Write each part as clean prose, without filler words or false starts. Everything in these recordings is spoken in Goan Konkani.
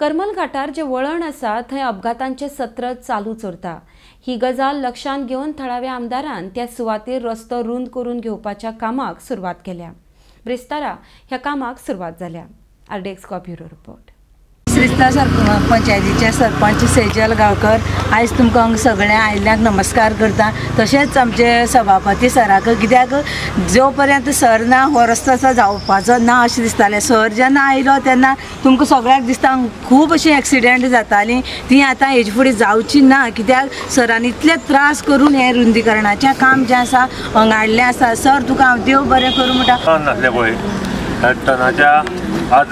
करमल घाटार जे वळण आसा थंय अपघातांचे सत्र चालूच उरता. ही गजाल लक्षांत घेवन थळाव्या आमदारान त्या सुवातेर रस्तो रुंद करून घेवपाच्या कामाक सुरवात केल्या. ब्रेस्तारा ह्या कामाक सुरवात जाल्या. RDX bureau report. श्रीस्थळ पंचायतीचे सरपंच सेजल गांवकर आयज तुमकां सगळ्या आयिल्ल्यांक नमस्कार करता. तशेंच आमचे सभापती सराक, कित्याक जो पर्यंत सर ना हो रस्तो असो जावपाचो ना अशें दिसतालें. सर जेन्ना आयलो तेन्ना तुमकां सगळ्यांक दिसता खूब अशीं एक्सिडेंट जातालीं, ती आतां हेजे फुडें जावची ना, कित्याक सरान इतले त्रास करून हें रुंदीकरणाचें काम जें आसा हांगाडलें आसा. सर तुका हांव देव बरें करूं म्हणटा. नासलें पळय टनाच्या आज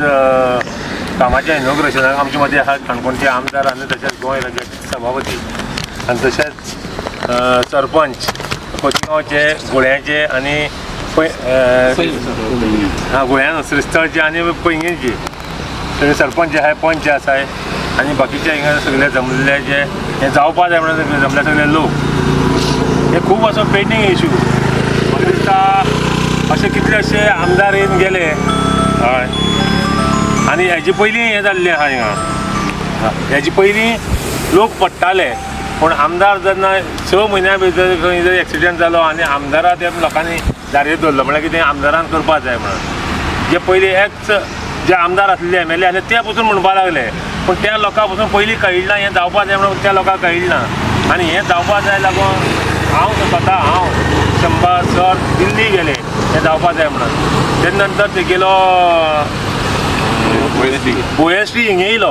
कामाच्या इनॉग्रेशनाक आमचे मदीं आसा काणकोणचे आमदार आनी तशेंच गोंय राज्याचे सभापती आनी तशेंच सरपंच खोतिगांवचे, गुळ्याचे आनी गुळ्यान श्रीस्थळचे आनी पैंगीणचे सगळे सरपंच जे आहाय, पंच जे आसाय आनी बाकीचे हिंगा सगळे जमलेले जे हे जावपा जाय म्हणून जमले सगळे लोक. हे खूब असो पेंडींग इशू. म्हाका दिसता अशे कितलेशे आमदार येवन गेले. हय, आनी हेजे पयलीं हें जाल्लें आहा हिंगा. हेजे पयलीं लोक पडटाले, पूण आमदार जेन्ना 6 म्हयन्या भितर खंय जर एक्सिडंट जालो आनी आमदारा ते लोकांनी धारेर दवरलो, म्हळ्यार कितें आमदारान करपाक जाय म्हणून. जे पयलीं एक्स जे आमदार आसले, एम एल ए आसले, ते पसून म्हणपाक लागले, पूण त्या लोकां पसून पयलीं कळिल्लें ना हें जावपाक जाय म्हणून त्या लोकांक कळिल्लें ना. आनी हें जावपाक जाय लागून हांव स्वता हांव शंबा सर दिल्ली गेले हें जावपाक जाय म्हणून. तेजे नंतर तेगेलो ओएसडी हिंगा येयलो,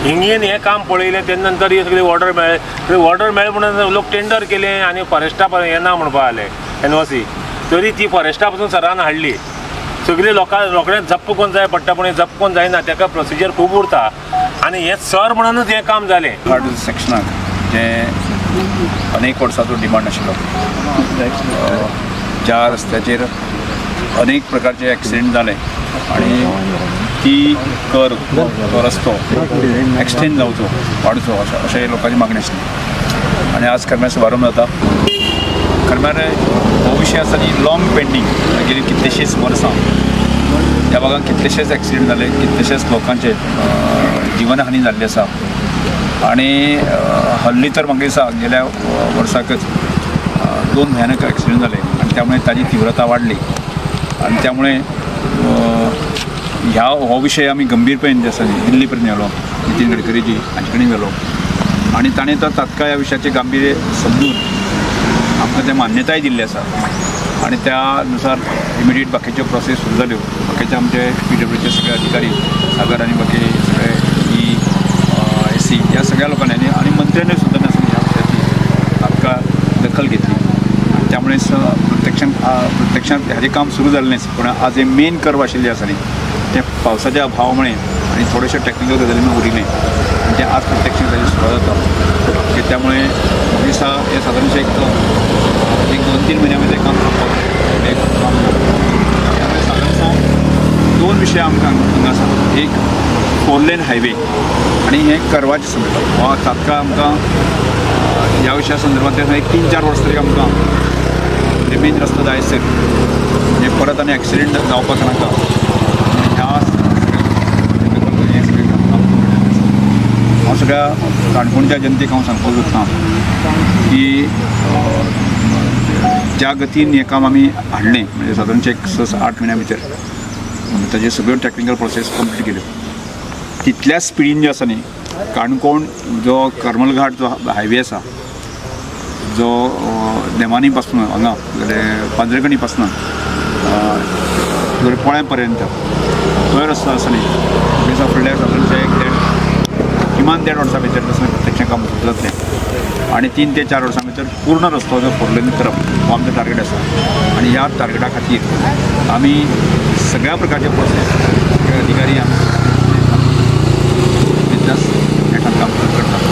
हिंगेन हें काम पळयलें. तेजे नंतर हे सगळी ऑर्डर मेळ्ळे, ऑर्डर मेळ्ळे म्हणून लोक टेंडर केलें आनी फॉरेस्टा हें ना म्हणपाक लागले एनओसी. तरी ती फॉरेस्टा पसून सरान हाडली. सगळी लोकां रोखडेंच जप्प करून जाय पडटा, पूण जप्प करून जायना, ताका प्रोसिजर खूब उरता. आनी हें सर म्हणूनच हें काम जालें. घाट सेक्शनाक जें अनेक वर्सांचो डिमांड आशिल्लो, ज्या रस्त्याचेर अनेक प्रकारचे एक्सिडेंट जाले आनी ती कर तो रस्तो एक्सटेंड जावचो, वाडचो अशें लोकांची मागणी आसली. आनी आज करम्या सुभारंभ जाता. करम्यार हो विशय आसा न्ही लॉंग पेंडींग, गेली कितलेशींच वर्सां ह्या भागान कितलेशेच एक्सिडेंट जाले, कितलेशेच लोकांचे जिवनहानी जाल्ली आसा. आनी हल्ली तर म्हाका दिसता गेल्या वर्साकच 2 भयानक एक्सिडेंट जाले आनी त्यामुळे ताजी तीव्रता वाडली. आनी त्यामुळे ह्या हो विशय आमी गंभीरपणे जे आसा दिल्ली पर्यंत व्हेलो, नितीन गडकरीजी हांचे कडेन व्हेलो आनी ताणें तो तात्काळ ह्या विशयाचें गांभीर्य समजून आमकां तें मान्यताय दिल्ली आसा. आनी त्या नुसार इमिडिएट बाकीच्यो प्रोसेस सुरू जाल्यो. बाकीचे आमचे पीडब्ल्यूचे सगळे अधिकारी सागर आनी बाकी सगळे ई एस सी ह्या सगळ्या लोकांनी आनी मंत्र्यांनी सुद्दां ह्या विशयाची तात्काळ दखल घेतली. आनी त्यामुळे प्रत्यक्षांत हाजें काम सुरू जालें न्ही, पूण आज हें मेन कर्व आशिल्लें आसा न्ही तें पावसाच्या अभावा मुळे आनी थोडेशे टॅक्निकल गजालींनी उरिल्लें आनी तें आज प्रत्यक्षांत ताजी सुरवात जाता. त्यामुळे म्हाका दिसता हें सादारणशें एक 2-3 म्हयन्या भितर काम सोंपप एक काम. त्यामुळे सादारणसो 2 विशय आमकां हांगा आसा. एक 4 लेन हायवे आनी हें कर्वाचें संदर्भात हो तात्काळ आमकां ह्या विशया संदर्भात एक 3-4 वर्सां तरी आमकां मेन रस्तो जाय सर, म्हणजे परत आनी एक्सिडेंट जावपाक नाका. ह्या हें सगळें काम हांव सगळ्या काणकोणच्या जनतेक हांव सांगपाक सोदतां की ज्या गतीन हें काम आमी हाडलें, म्हणजे सादारणशें एक 6-8 म्हयन्या भितर ताजे सगळ्यो टॅक्निकल प्रोसेस कंप्लीट केल्यो, तितल्याच स्पिडीन जें आसा न्ही काणकोण जो करमल घाट जो हायवे आसा, जो देमानी पासून हांगा पांजरेकणी पासून पोळ्या पर्यंत तो रस्तो आसा न्ही दिसा फुडल्या सादारणशें एक किमान 1.5 वर्सां भितर तशें प्रत्यक्ष काम सुरू जातलें आनी 3 ते 4 वर्सां भितर पूर्ण रस्तो जो 4 लेन करप हो आमचो टार्गेट आसा. आनी ह्या टार्गेटा खातीर आमी सगळ्या प्रकारचे प्रोसेस सगळे अधिकारी आमी बिंदास नेटान काम करतात.